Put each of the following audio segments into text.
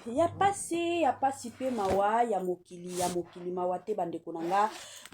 Ya pasi, ya pasi pe mawa ya mokili, ya mokili mawa te bandeko na nga.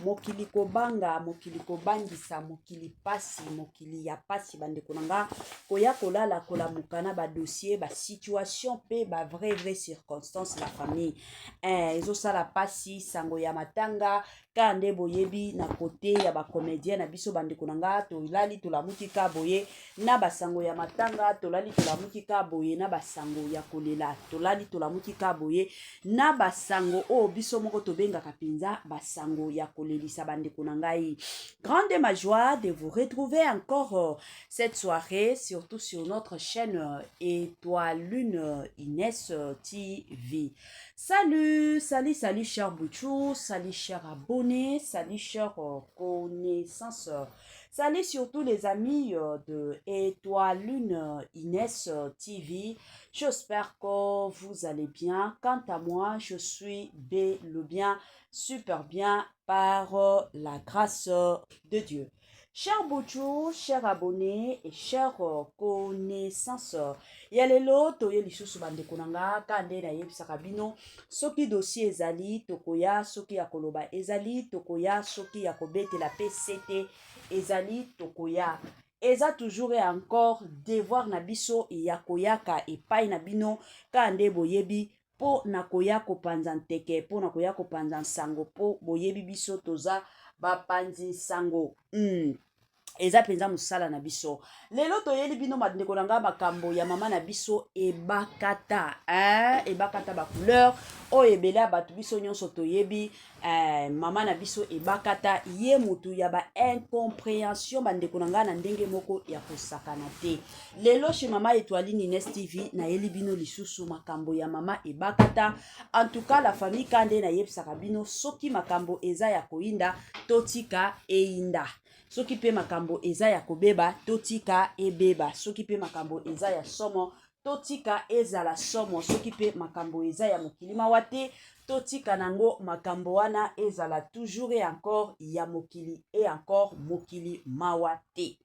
Mokili kobanga, mokili kobangisa, mokili pasi, mokili ya pasi bandeko na nga. Koya kolala kolamuka na ba dossier, ba situation pe ba vrai vrai circonstances la famille. Ezosala pasi sango ya matanga ka nde boyebi na kote ya ba comédien na biso bandeko na nga. Tolali tolamuki ka boye na basango ya matanga, tolali tolamuki ka boye na basango ya kolela, tolali tolamuki ka boye na basango oyo biso moko tobengaka mpenza basango ya kolelisa bandeko na ngai. Grande ma joie de vous retrouver encore cette soirée, surtout sur notre chaîne Étoile Lune Inès TV. Salut, salut, salut cher Bouchou, salut cher abonné, salut cher connaissance. Salut surtout les amis de Étoile Lune Inès TV. J'espère que vous allez bien. Quant à moi, je suis bel et bien, super bien par la grâce de Dieu. Cher Bouchou, cher abonné et cher connaissance. Ya lelo toye lisusu bandeko na nga ka nde nayebisaka bino soki dossier ezali tokoya, soki ya koloba ezali tokoya, soki ya kobetela pe sete ezali tokoya. Eza toujours et encore devoir na biso ya koyaka epai na bino ka nde boyebi mpo na koya kopanza nteke, mpo na koya kopanza nsango, mpo boyebi biso toza bapanzi nsango. Eza mpenza mosala na biso. Lelo toyeli bino bandeko na ngai makambo ya mama na biso Ebakata, hein? Ebakata ba couleur oyo ebele ya bato biso nyonso toyebi. Mama na biso Ebakata ye mutu ya ba incompréhension bandeko na ngai na ndenge moko ya kosakana te. Lelo chez mama Étoiline Inès TV nayeli bino lisusu makambo ya mama Ebakata. En tout cas la famille, ka nde nayebisaka bino soki makambo eza ya koyinda totika eyinda, soki mpe makambo eza ya kobeba totika ebeba, soki mpe makambo eza ya somo totika ezala somo, soki mpe makambo eza ya mokili mawa te totika nango makambo wana ezala toujours et encore ya mokili et encore mokili mawa te.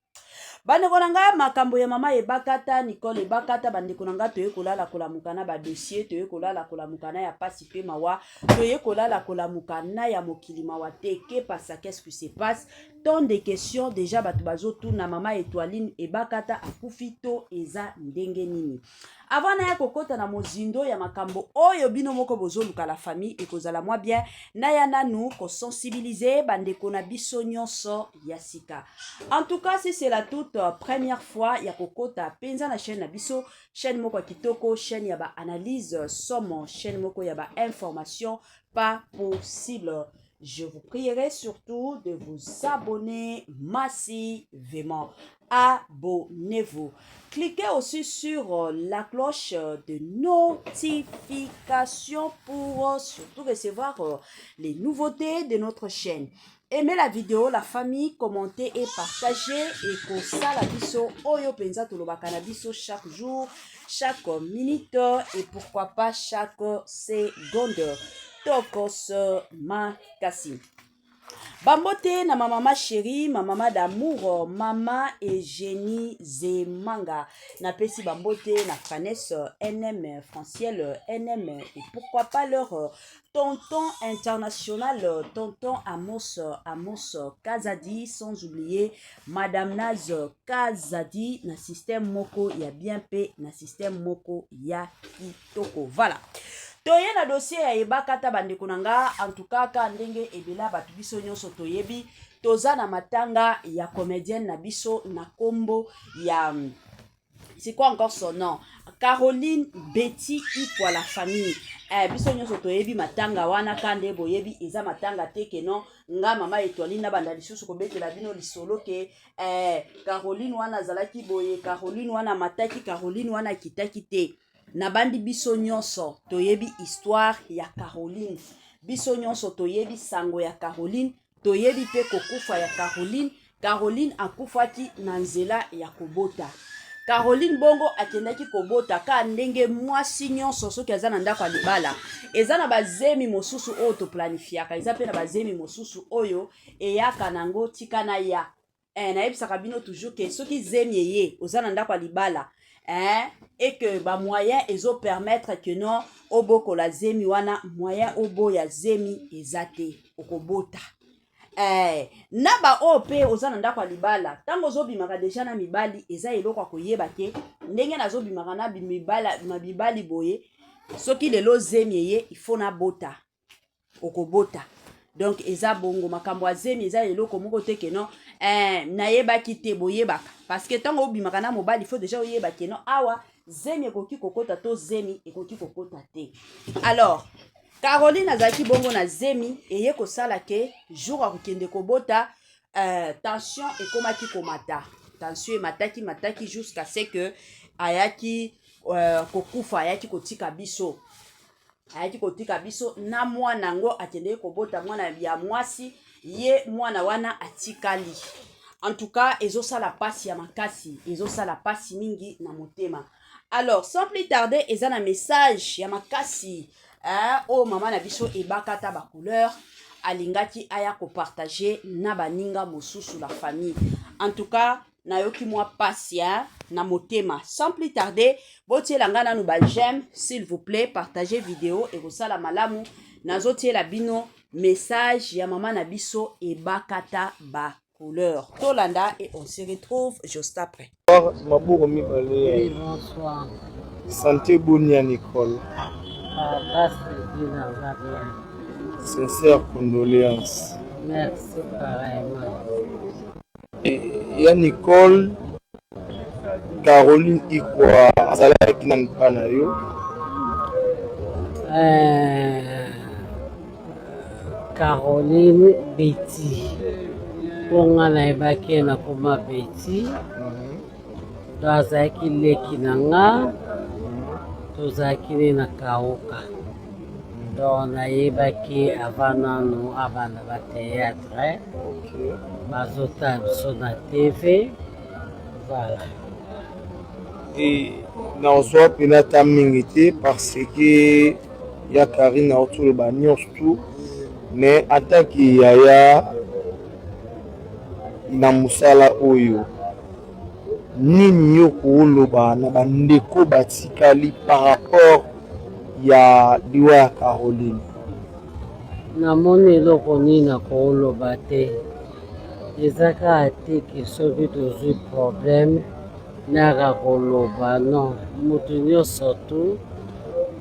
Bandeko na ngai, makambo ya mama Ebakata, Nicole Ebakata, bandeko na ngai, toye kolala kolamuka na badossier, toye kolala kolamuka na ya pasi mpe mawa, toye kolala kolamuka na ya mokili mawa te. Que pasa, qu'est-ce qui se passe? Tant de questions déjà bato bazotuna: mama Étoiline Ebakata akufi to eza ndenge nini? Avant naya kokɔta na mozindo ya makambo oyo bino moko bozoluka la famille, ekozala mwa bien naya nanu kosensibiliser bandeko na biso nyonso ya sika. En tout cas, si c'est la toute première fois ya kokɔta mpenza na chaîne na biso, chaîne moko ya kitoko, chaîne ya baanalyse somo, chaîne moko ya bainformation pas possible, je vous prierai surtout de vous abonner massivement. Abonnez-vous. Cliquez aussi sur la cloche de notification pour surtout recevoir les nouveautés de notre chaîne. Aimez la vidéo, la famille, commentez et partagez. Et kosala biso oyo penza tolobaka na biso chaque jour, chaque minute et pourquoi pas chaque seconde. Tokos makasi. Bambote na ma mama chérie, ma mama d'amour, mama Eugénie Zemanga. Napesi bambote na Franes NM, Franciel NM et pourquoi pas leur tonton international, tonton Amos Amos Kazadi, sans oublier Madame Naz Kazadi na système moko ya bien pe na système moko ya kitoko. Voilà. Toye na dossier ya Ebakata bandeko na nga. En tout cas, ka ndenge ebela bato biso nyonso toyebi, toza na matanga ya comédienne na biso na kombo ya, c'est quoi encore son nom, Caroline Betty Ikwa, la famille. Biso nyonso toyebi matanga wana. Ka nde boyebi, eza matanga te ke non nga mama Etoiline na banda lisusu kobetela bino lisolo ke Caroline wana azalaki boye, Caroline wana amataki, Caroline wana akitaki te. Nabandi biso nyonso toyebi histoire ya Caroline, biso nyonso toyebi sango ya Caroline, toyebi mpe kokufa ya Caroline. Caroline akufaki na nzela ya kobota. Caroline bongo akendaki kobota ka ndenge mwasi nyonso soki aza na ndako ya libala. Eza na bazemi mosusu oyo toplanifiaka, eza mpe na bazemi mosusu oyo eyaka nango tika na ya. Nayebisaka bino toujours ke soki zemi eye, oza na ndako ya libala. hein, et que ba moyen ezo permettre que non obokola zemi wana, moyen oboya zemi eza te, okobota. Na baoyo mpe oza na ndako ya libala, ntango ozobimaka deja na mibali, eza eloko ya koyeba ke ndenge nazobimaka na mibali boye, soki lelo zemi eye, il faut nabota, okobota. Donc eza bongo, makambo ya zemi eza eloko moko te ke non, nayebaki te. Boyebaka, parce que ntango obimaka na mobali, faut déjà oyeba ke non, awa zemi ekoki kokota to zemi ekoki kokota te. Alors Caroline azalaki bongo na zemi, eye kosala ke jour akokende kobota, tension ekomaki komata, tension emataki mataki jusqu'à ce que ayaki kokufa, ayaki kotika biso, ayaki kotika biso na mwana yango. Akendeki kobota mwana ya mwasi, ye mwana wana atikali. En tout cas ezosala mpasi ya makasi, ezosala mpasi mingi na motema. Alors sans plus tarder, eza na message ya makasi oyo mama na biso Ebakata Bacouleur alingaki aya kopartager na baninga mosusu, la famille. En tout cas nayoki mwa pasi na motema. Sans plus tarder, botiela nga nanu ba j'aime, s'il vous plaît, partagez vidéo, ekosala malamu. Nazotiela bino message ya mama na biso Ebakata Bacouleur. Tolanda et on se retrouve juste après. Maboko mibale. Oui, bonsoir. Santé boni ya Nicole? Ah, grâce de Dieu, ça va bien. Sincère condoléance. Merci pareillement. Ya Nicole, Caroline Ikwa azalaki nani mpa na yo? Caroline Betty. Mpo nga nayebaki ye nakoma Betty. To azalaki leki na nga, tozalaki ne na Kauka. Donc nayebaki avant nanu abanda ba théâtre, bazotala biso na TV. Voilà. E nazwa mpena ata mingi te, parce que ya Karine aotoloba nyonso tu, mais ataki yaya na mosala oyo, nini yo kooloba na bandeko batikali par rapport ya liwa ya Caroline? Namoni eloko nini nakoloba te, eza kaka te ke soki tozwi problème naka koloba. Non, moto nyonso tu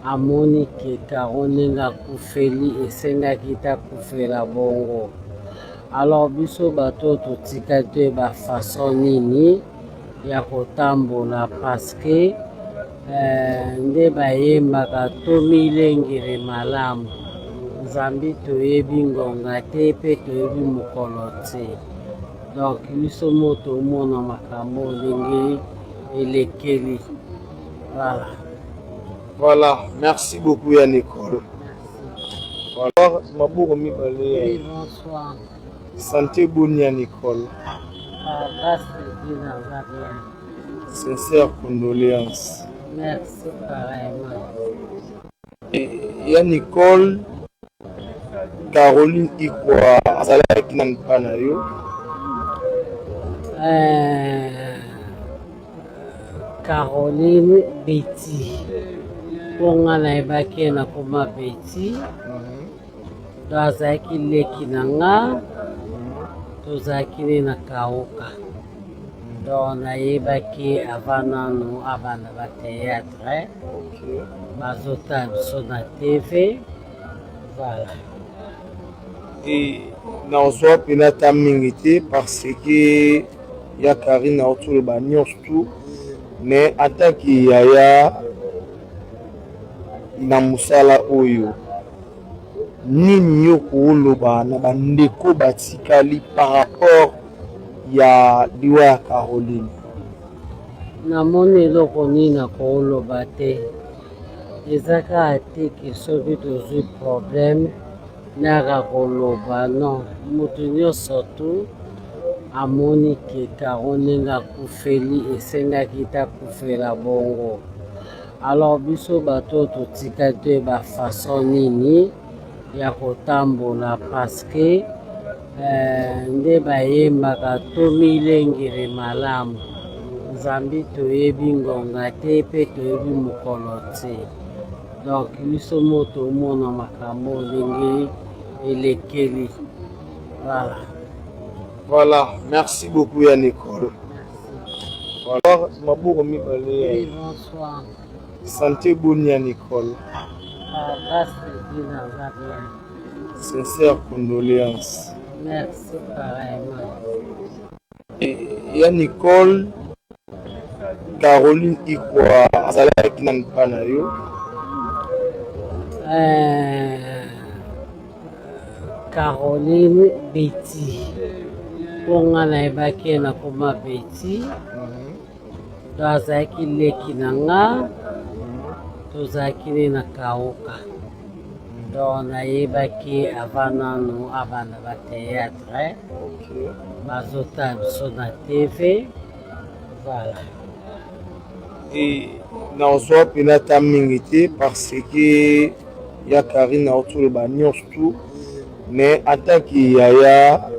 amoni ke Caro ndenge akufeli, esengaki te akufela bongo. Alors biso bato oyo totikali, toyeba façon nini ya kotambola, parce que nde bayembaka tomilengele malamu, Nzambe toyebi ngonga te mpe toyebi mokolo te. Donc biso mo tomona makambo ndenge elekeli. Voilà. Voilà, merci beaucoup ya Nicole. Voilà, maboko mibale. Oui, bonsoir. Santé boni ya Nicole? Ah, grâce de Dieu, ça va bien. Sincère condoléance. Merci pareillement. Ya Nicole, Caroline Ikwa azalaki nani mpa na yo? Caroline Betty. Mpo nga nayebaki ye nakoma Betty. To azalaki leki na nga, tozalaki ne na Kauka. Donc nayebaki avant nanu abanda ba théâtre, bazotala biso na TV. Voilà. E nazwa mpena ata mingi te, parce que ya Karine aotoloba nyonso tu, mais ataki yaya na mosala oyo, nini yo kooloba na bandeko batikali par rapport ya liwa ya Caroline? Namoni eloko nini nakoloba te, eza kaka te ke soki tozwi problème naka koloba. Non, moto nyonso tu amoni ke Caro ndenge akufeli, esengaki te akufela bongo. Alors biso bato oyo totikali, toyeba façon nini ya kotambola, parce que nde bayembaka tomilengele malamu. Zambi toyebi ngonga te mpe toyebi mokolo te. Donc biso mo tomona makambo ndenge elekeli. Voilà. Voilà, merci beaucoup ya Nicole. Voilà, maboko mibale. Oui, bonsoir. Santé boni ya Nicole. Par grâce de Dieu, naza bien. Sincère condoléances. Merci pareillement. Ya Nicole, Caroline Ikwa azalaki nani mpa na yo? Caroline Betty. Mpo nga nayebaki ye nakoma Betty. Donc azalaki leki na nga, tozalaki ne na Kauka. Donc nayebaki ye avant nanu abanda ba théâtre. Bazotala biso na TV. Voilà. E nazwa mpena ata mingi te parce que ya Karine auti oloba nyonso tout, mais en tant que yaya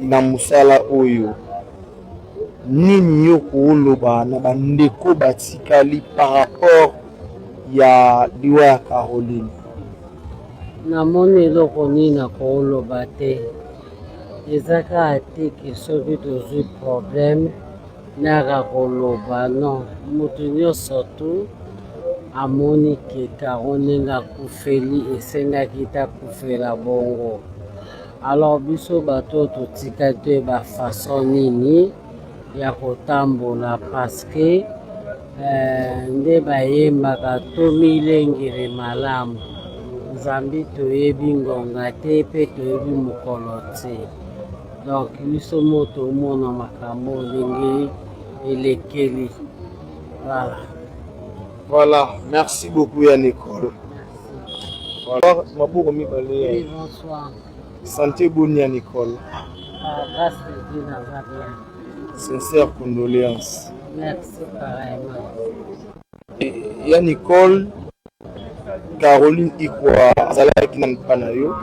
na mosala oyo, nini yo kooloba na bandeko batikali par rapport ya liwa ya Caroline? Namoni eloko nini nakoloba te. Eza kaka te ke soki tozwi problème nayaka koloba non. Moto nyonso tu amoni ke Caro ndenge akufeli esengaki te akufela bongo. Alors biso bato oyo totikali toyeba façon nini ya kotambola parce que nde bayembaka tomilengele malamu zambi toyebi ngonga te mpe toyebi mokolo te. Donc biso mo tomona makambo ndenge elekeli. Voilà. Voilà, merci beaucoup ya Nicole. Voilà, maboko mibale. Oui, bonsoir. Santé boni ya Nicole. Par grâce de Dieu, naza bien. Sincère condoléances. Merci pareillement. Ya Nicole, Caroline Ikwa azalaki nani mpa na yo?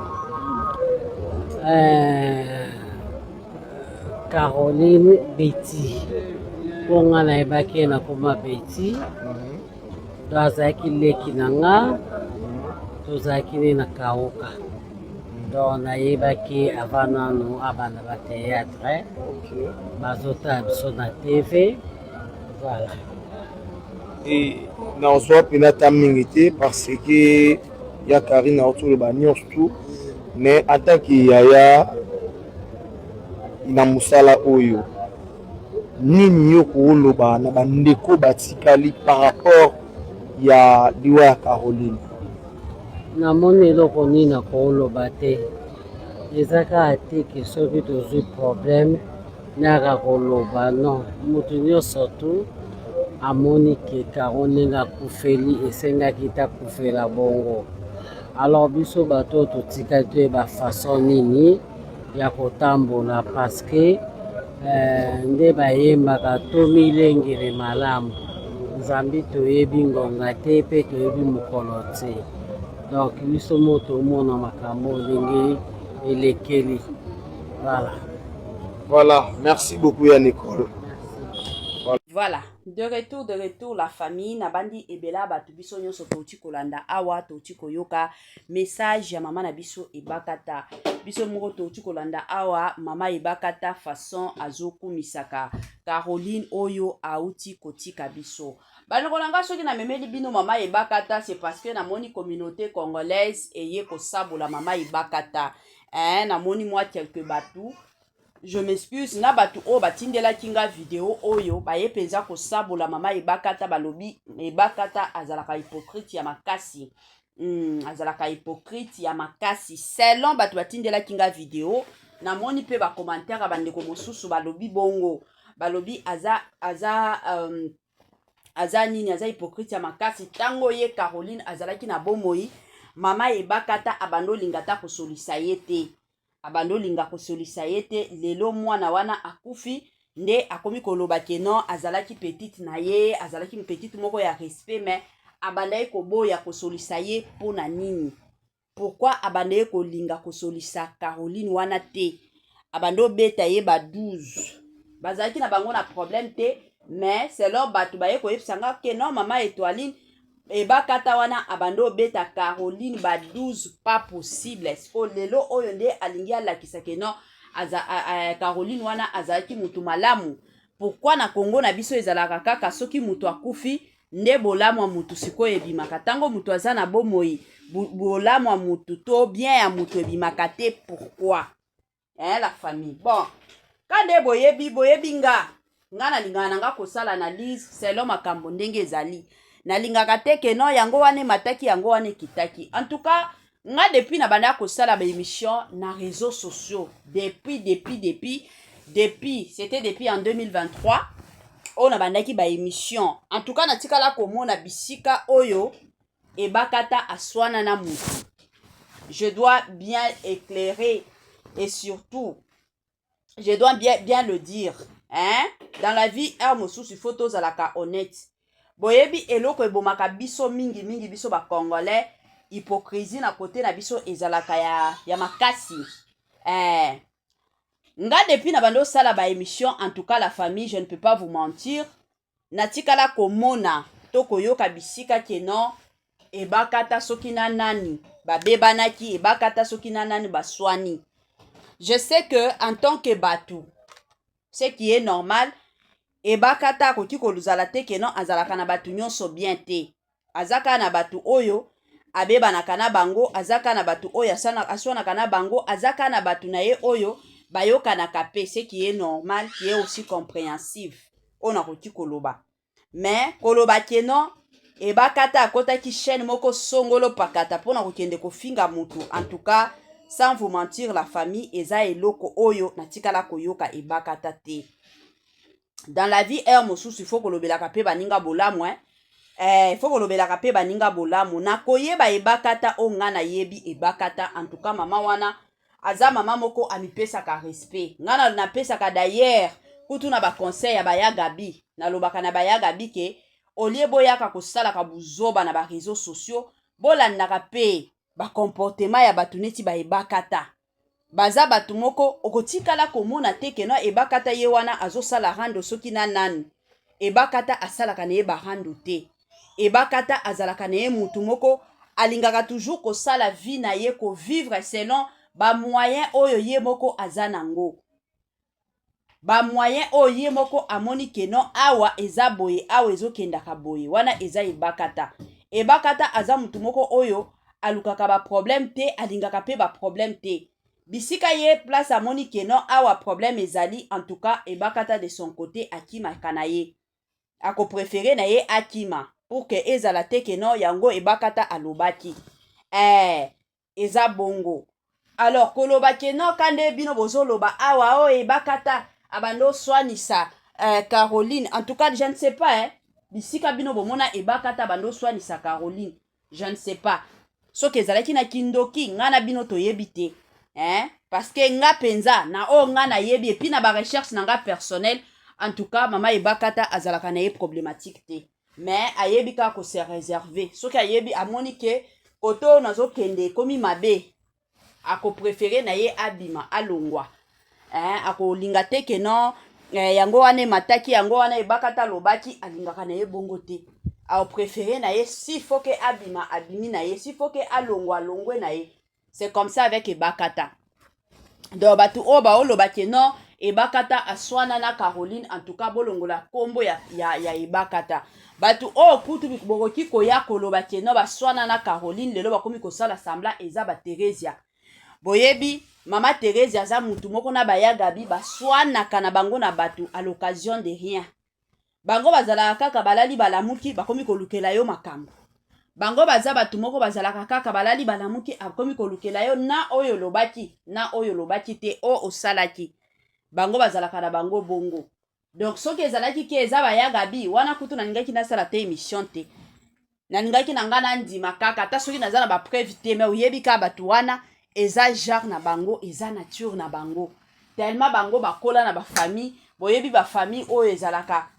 Caroline Betty. Mpo nga nayebaki ye nakoma Betty. Donc azalaki leki na nga, tozalaki ne na Kauka. Donc nayebaki ye avant nanu abanda ba théâtre. Bazotala biso na TV. Voilà. E nazwa mpena ata mingi te parce que ya Karine auti oloba nyonso tout, mais en tant que yaya na mosala oyo, nini yo kooloba na bandeko batikali par rapport ya liwa ya Caroline? Namoni eloko nini nakoloba te. Eza kaka te ke soki tozwi problème nayaka koloba non. Moto nyonso tu amoni ke Caro ndenge akufeli esengaki te akufela bongo. Alors biso bato oyo totikali toyeba façon nini ya kotambola parce que nde bayembaka tomilengele malamu zambi toyebi ngonga te mpe toyebi mokolo te. Donc biso mo tomona makambo ndenge elekeli. Voilà. Voilà, merci beaucoup ya Nicole. Voilà, de retour la famille, nabandi ebela bato biso nyonso touti kolanda awa, touti koyoka message ya mama na biso Ebakata. Biso moko touti kolanda awa mama Ebakata façon azokumisaka Caroline oyo auti kotika biso. Bandeko na nga, soki namemeli bino mama Ebakata, c'est parce que namoni communauté congolaise eye kosabola mama Ebakata. Namoni mwa quelque bato, je m'excuse na bato oyo batindelaki nga video oyo, baye mpenza kosabola mama Ebakata. Balobi Ebakata azalaka hypocrite ya makasi. Azalaka hypocrite ya makasi selon bato batindelaki nga video. Namoni mpe bacommentaire ya bandeko mosusu balobi bongo, balobi aza nini, aza hypocrite ya makasi. Ntango ye Caroline azalaki na bomoi, mama Ebakata abandi olinga ata kosolisa ye te, abandi olinga kosolisa ye te. Lelo mwana wana akufi nde akomi koloba ke non, azalaki petite na ye, azalaki petite moko ya respect, mais abandaki koboya kosolisa ye. Mpo na nini? Pourquoi abandaki kolinga kosolisa Caroline wana te? Abandi obeta ye ba 12. Bazalaki na bango na problème te, mais selon bato baye koyebisa nga ke non, mama Etoiline, Ebakata wana abandi obeta Caroline ba 12, pas possible. Siko lelo oyo nde alingi alakisa ke non, aza, a, a, Caroline wana azalaki mutu malamu. Pourquoi na Congo na biso ezalaka kaka soki mutu akufi nde bolamu ya mutu sikoyo ebimaka? Ntango mutu aza na bomoi, bolamu ya mutu to bien ya mutu ebimaka te. Pourquoi, eh, la famille? Bon, ka nde boyebi, boyebi nga nalingaka na nga kosala analyse selon makambo ndenge ezali. Nalingaka te ke non, yango wana emataki, yango wana ekitaki. En tout cas, nga depuis na banda kosala baémission na réseaux sociaux, depuis c'était depuis en 2023 oyo nabandaki baémission, en tout cas natikala komona bisika oyo Ebakata aswana na mutu. Je dois bien éclairer et surtout je dois bien, bien le dire, hein? Dans la vie, heure mosusu il faut tozalaka honnête. Boyebi eloko ebomaka biso mingimingi, biso bacongolais, hypocrisie na kote na biso ezalaka ya makasi, eh. Nga depuis na bando osala baémission, en tout cas la famille, je ne peux pas vous mentir, natikala komona to koyoka bisika ke non, Ebakata soki na nani babebanaki, Ebakata soki na nani baswani. Je sais que en tant que bato, ce qui est normal, Ebakata akoki kozala te ke non, azalaka na bato nyonso bien te. Aza kaka na bato oyo abebanaka na bango, aza kaka na bato oyo aswanaka na bango, aza kaka na bato na ye oyo bayokanaka mpe, ce qui est normal, qui est aussi compréhensive, oyo nakoki koloba. Mais koloba ke non, Ebakata akɔtaki chaîne moko songolo pakata mpona kokende kofinga mutu, en tout cas, sans vous mentir la famille, eza eloko oyo natikala koyoka Ebakata te. Dans la vie, heure mosusu il faut kolobelaka mpe baninga bolamu, eh? Eh, faut kolobelaka mpe baninga bolamu. Nakoyeba Ebakata oyo nga nayebi Ebakata, en tout cas mama wana aza mama moko amipesaka respect. Nga napesaka d'ailleurs kutu na baconseil ya baya Gabi, nalobaka na baya Gabi ke olie boyaka kosalaka buzoba na baréseaux sociaux, bolandaka mpe bacomportement ya bato neti baEbakata. Baza bato moko okotikala komona te ke non, Ebakata ye wana azosala rando soki na nani. Ebakata asalaka na ye barando te. Ebakata azalaka na ye mutu moko alingaka toujours kosala vie na ye, kovivre selon bamoyen oyo ye moko aza nango, bamoyen oyo ye moko amoni ke non, awa eza boye, awa ezokendaka boye. Wana eza Ebakata. Ebakata aza mutu moko oyo alukaka baproblème te, alingaka mpe baproblème te. Bisika ye place amoni ke non, awa problème ezali, en tout cas Ebakata de son côté akimaka na ye, akopréférer na ye akima pour ke ezala te ke non, yango Ebakata alobaki, eh, eza bongo. Alors koloba ke non, ka nde bino bozoloba awa oyo Ebakata abandi oswanisa Caroline, en tout cas je ne sais pas, eh? Bisika bino bomona Ebakata abandi oswanisa Caroline, je ne sais pas soki ezalaki na kindoki. Nga na bino toyebi te, hein? Parce que nga mpenza na oyo nga nayebi et puis na barecherche na nga personnel, en tout cas mama Ebakata azalaka na ye problématique te, mais ayebi kaka kose réserver. Soki ayebi, amoni ke kote oyo nazokende ekomi mabe, akopréférer na ye abima, alongwa, eh, akolinga te ke non, eh, yango wana emataki, yango wana Ebakata alobaki. Alingaka na ye bongo te. Apréférer na ye, s'il faut ke abima, abimi na ye, s'il faut ke alongwa, alongwe na ye. C'est comme ça avec Ebakata. Donc bato oyo baoloba ke non, Ebakata aswana na Caroline, en tout cas bolongola nkombo ya Ebakata. Bato oyo kutu bokoki koya koloba ke non, baswana na Caroline, lelo bakomi kosala semblant, eza baTheresia. Boyebi mama Theresia aza mutu moko na baya Gabi, baswanaka na bango na bato à l'occasion de rien. Bango bazalaka kaka balali balamuki, bakomi kolukela yo makambo. Bango baza bato moko bazalaka kaka balali balamuki, akomi kolukela yo na oyo olobaki, na oyo olobaki te, oyo osalaki. Bango bazalaka na bango bongo. Donc soki ezalaki ke eza baya Gabi wana, kutu nalingaki nasala te émission te, nalingaki na ngai nandima kaka, ata soki naza na bapreuve te. Mais oyebi kaka bato wana, eza genre na bango, eza nature na bango, tellement bango bakola na bafamille. Boyebi bafamille oyo ezalaka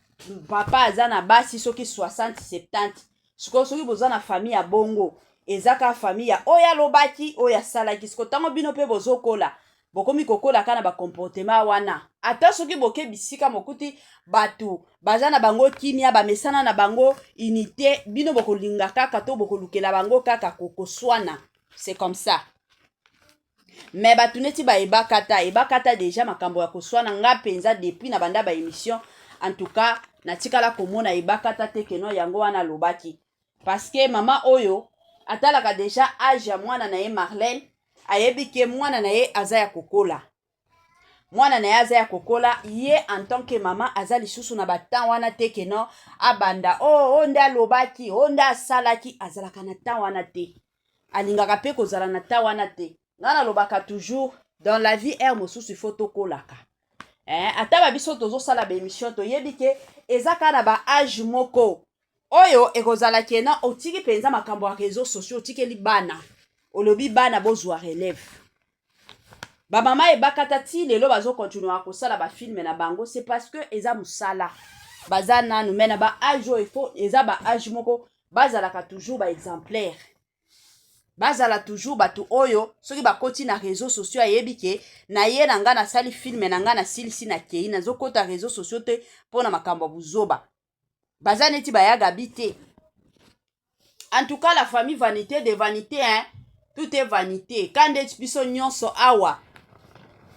papa aza na basi soki 60, 70. Sikoyo soki boza na famille ya bongo, eza kaka famille ya oyo alobaki, oyo asalaki. Sikoyo ntango bino mpe bozokola, Bokomi kokola kaka na ba comportement wana. Ata soki boke bisika mokuti bato baza na bango kimia, bamesana na bango unité, bino bokolinga kaka to bokolukela bango kaka kokoswana. C'est comme ça. Mais bato neti ba Ebakata, Ebakata déjà makambo ya koswana, nga mpenza depuis na banda ba émission, en tout cas natikala komona Ebakata te que non, yango wana alobaki, parce que mama oyo atalaka déjà âge ya mwana na ye Marlène, ayebi ke mwana na ye aza ya kokola, mwana na ye aza ya kokola. Ye en tant que mama aza lisusu na batemps wana te que non, abanda o oh, oh, nde alobaki o oh, nde asalaki. Azalaka na temps wana te, alingaka mpe kozala na temps wana te. Ngai nalobaka toujours, dans la vie, heure mosusu il faut tokolaka, eh, ata babiso tozosala baémission, toyebi ke eza kaka na baâge moko oyo ekozala que non, otiki mpenza makambo ya réseau sociaux, otikeli bana, olobi bana bozwa relève. Bamama Ebakata ti lelo bazokontinuaka kosala bafilms na bango, c'est parce que eza mosala, baza nanu mais na baâge oyo ifo eza baâge moko bazalaka toujours baexemplaire, bazala toujours bato oyo soki bakoti na réseau sociaux, ayebi ke na ye na ngai nasali film na ngai, nasilisi, nakei, nazokɔta réseau sociaux te mpo na makambo ya buzoba. Baza neti bayagabi te. En tout cas, la famille, vanité de vanité, hein? Tout est vanité. Ka ndeti biso nyonso awa,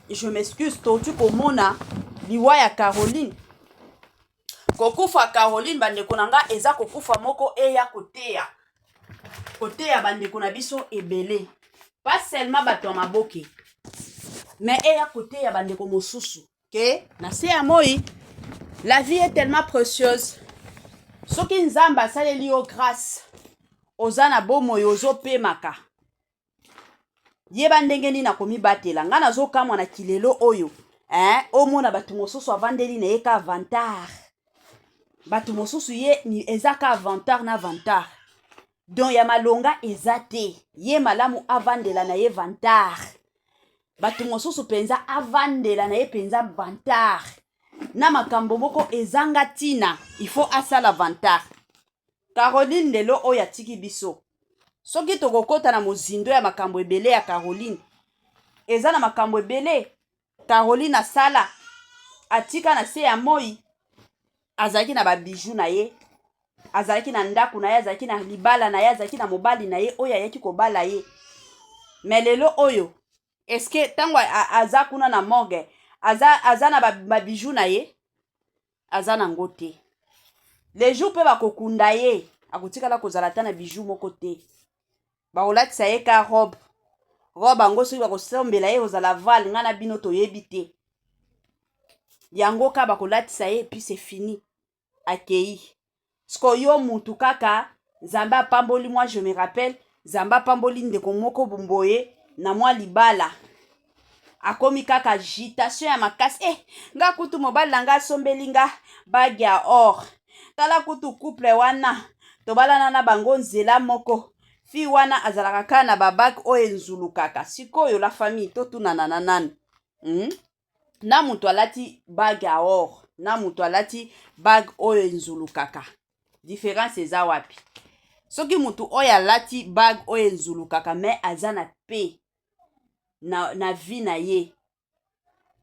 je m'excuse, toti komona liwa ya Caroline, kokufa Caroline. Bandeko na nga, eza kokufa moko eya koteya, koteya bandeko na biso ebele, pas seulement bato ya maboke, mais eya koteya bandeko mosusu ke na se ya moi, la vie est tellement précieuse. Soki Nzambe asaleli yo grâce, oza na bomoi, ozopemaka, yeba ndenge nini akomibatela. Ngai nazokamwa na kilelo oyo, eh? Omona bato mosusu avandeli na ye ka vantard, bato mosusu ye eza ka vantard na vantard, donc ya malonga eza te. Ye malamu avandela na ye vantard. Bato mosusu mpenza avandela na ye mpenza vantard na makambo moko ezanga ntina, il faut asala vantard. Caroline lelo oyo atiki biso, soki tokokɔta na mozindo ya makambo ebele ya Caroline, eza na makambo ebele Caroline asala, atika na se ya moi. Azalaki na babijoux na ye, azalaki na ndako na ye, azalaki na libala na ye, azalaki na mobali na ye oyo ayaki kobala ye. Mais lelo oyo, eske ntango aza kuna na morgue, aza na babijoux na ye? Aza nango te. Le jour mpe bakokunda ye, akotikala kozala ata na bijou moko te. Bakolatisa ye ka robe, robe yango soki bakosombela ye, kozala val, ngai na bino toyebi te yango ka bakolatisa ye, puis c'est fini, akei. Siko yo mutu kaka Nzambe apamboli, moi je me rappelle, Nzambe apamboli ndeko moko boye na mwa libala, akomi kaka agitation ya makasi. Eh, nga kutu mobali na nga asombeli nga bague ya or. Tala kutu couple wana tobalana na bango nzela moko, fille wana azalaka kaka na babague oyo enzulukaka. Sikoyo la famille, totunana na nani, Na moto alati bague ya or na moto alati bague oyo enzulukaka, différence eza wapi? Soki motu oyo alati bague oyo enzulukaka mais aza na paix na vie na ye,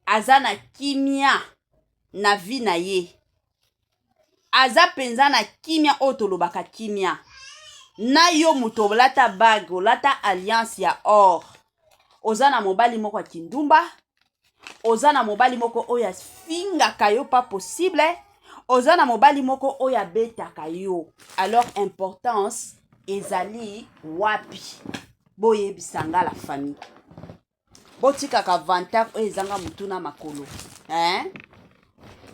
aza na kimia na vie na ye, aza mpenza na kimia oyo tolobaka kimia, na yo moto olata bague, olata alliance ya or, oza na mobali moko ya kindumba, oza na mobali moko oyo afingaka yo pas possible, oza na mobali moko oyo abetaka yo, alors importance ezali wapi? Boyebisa nga, la famille. Botikaka vantard oyo ezanga motu na makolo, hein?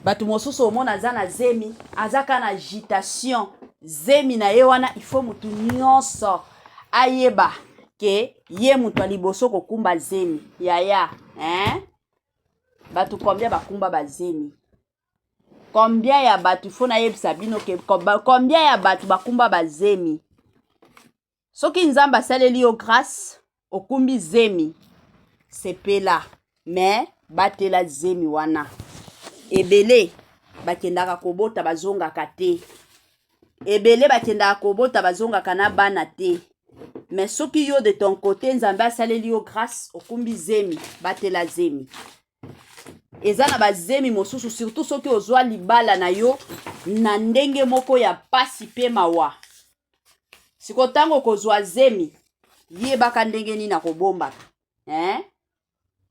Bato mosusu omona aza na zemi, aza kaka na agitation, zemi na ye wana il faut motu nyonso ayeba ke ye moto ya liboso kokumba zemi. Yaya, hein? Bato combien bakumba bazemi? Combien ya bato? Faut nayebisa bino ke combien ya bato bakumba bazemi? Soki Nzambe asaleli yo grâce, okumbi zemi, sepela, mais batela zemi wana. Ebele bakendaka kobota, bazongaka te. Ebele bakendaka kobota, bazongaka na bana te. Mais soki yo de ton côté Nzambe asaleli yo grâce, okumbi zemi, batela zemi. Eza na bazemi mosusu, surtout soki ozwa libala na yo na ndenge moko ya pasi mpe mawa. Siko ntango okozwa zemi, yebaka ndenge nini akobombaka, eh?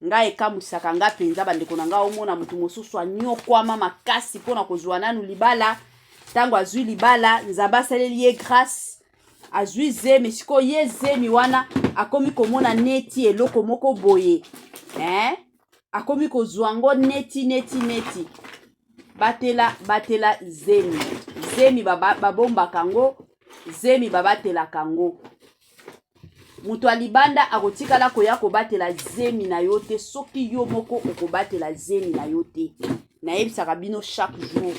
Ngai ekamwisaka nga mpenza, bandeko na ngai, omona moto mosusu anyokwama makasi mpo na kozwa nanu libala. Ntango azwi libala, Nzambe asaleli ye grâce, azwi zemi. Sikoyo ye zemi wana akomi komona neti eloko moko boye, eh? Akomi kozwa yango neti neti neti. Batela, batela zemi. Zemi babombaka yango, zemi babatelaka yango. Moto ya libanda akotikala koya kobatela zemi na yo te soki yo moko okobatela zemi na yo te. Nayebisaka bino chaque jour.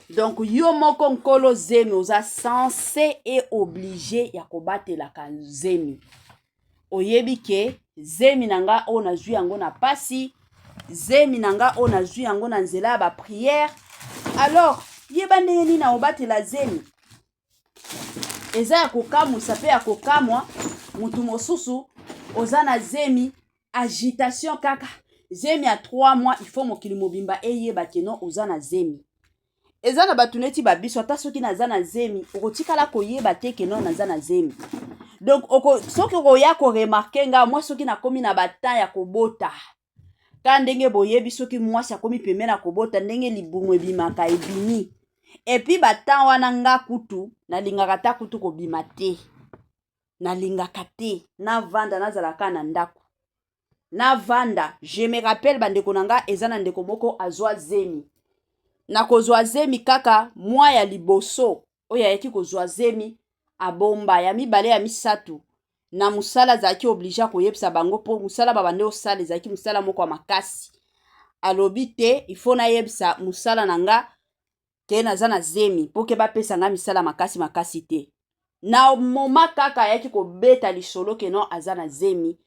Donc yo moko nkolo zemi oza censé et obligé ya kobatelaka zemi. Oyebi ke zemi na nga oyo nazwi yango na pasi, zemi na nga oyo nazwi yango na nzela ya baprière. Alors yeba ndenge nini na obatela zemi. Eza ya kokamwisa mpe ya kokamwa, motu mosusu oza na zemi, agitation kaka zemi ya 3 mois, il faut mokili mobimba eyeba que non, oza na zemi. Eza na bato neti babiso, ata soki naza na zemi, okotikala koyeba te que non, naza na zemi. Donc soki okoya koremarquer nga, mwa soki nakomi na batemps ya kobota, ka ndenge boyebi, soki mwasi akomi pembeni na kobota, ndenge libumu ebimaka, ebimi. Et puis batemps wana, nga kutu nalingaka ta kutu kobima te, nalingaka te navanda, nazalaka na ndako, navanda. Je me rappelle, bandeko na nga, eza na ndeko moko azwa zemi. Na kozwa zemi kaka mwa ya liboso oyo ayaki kozwa zemi, abomba. Ya mibale, ya misato, na mosala azalaki obligé koyebisa bango, mpo mosala babande osala ezalaki mosala moko ya makasi. Alobi te, il faut nayebisa mosala na nga ke naza na zemi, mpo ke bapesa nga misala makasi makasi te. Na moment kaka ayaki kobeta lisolo que non, aza na zemi,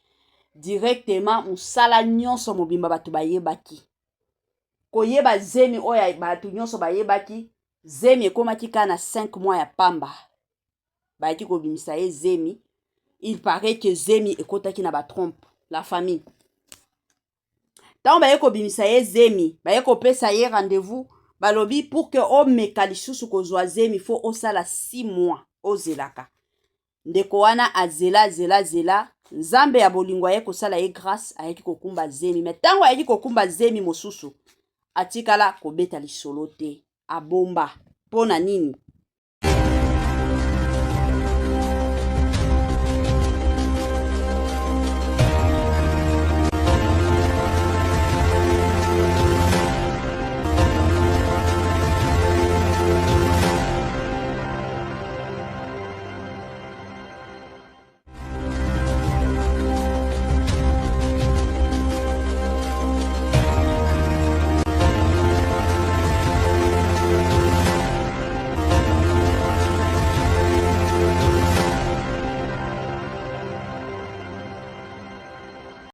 directement mosala nyonso mobimba bato bayebaki koyeba zemi oyo, bato nyonso bayebaki zemi. Ekomaki kaka na 5 mois ya pamba, bayaki kobimisa ye zemi. Il paraît que zemi ekotaki na batrompe. La famille, ntango baye kobimisa ye zemi, baye kopesa ye rendez-vous, balobi pour que omeka lisusu kozwa zemi, faut osala 6 mois ozelaka. Ndeko wana azela, azela, azela. Nzambe ya bolingo aye kosala ye grâce, ayaki kokumba zemi. Mais ntango ayaki kokumba zemi mosusu, atikala kobeta lisolo te, abomba. Mpo na nini?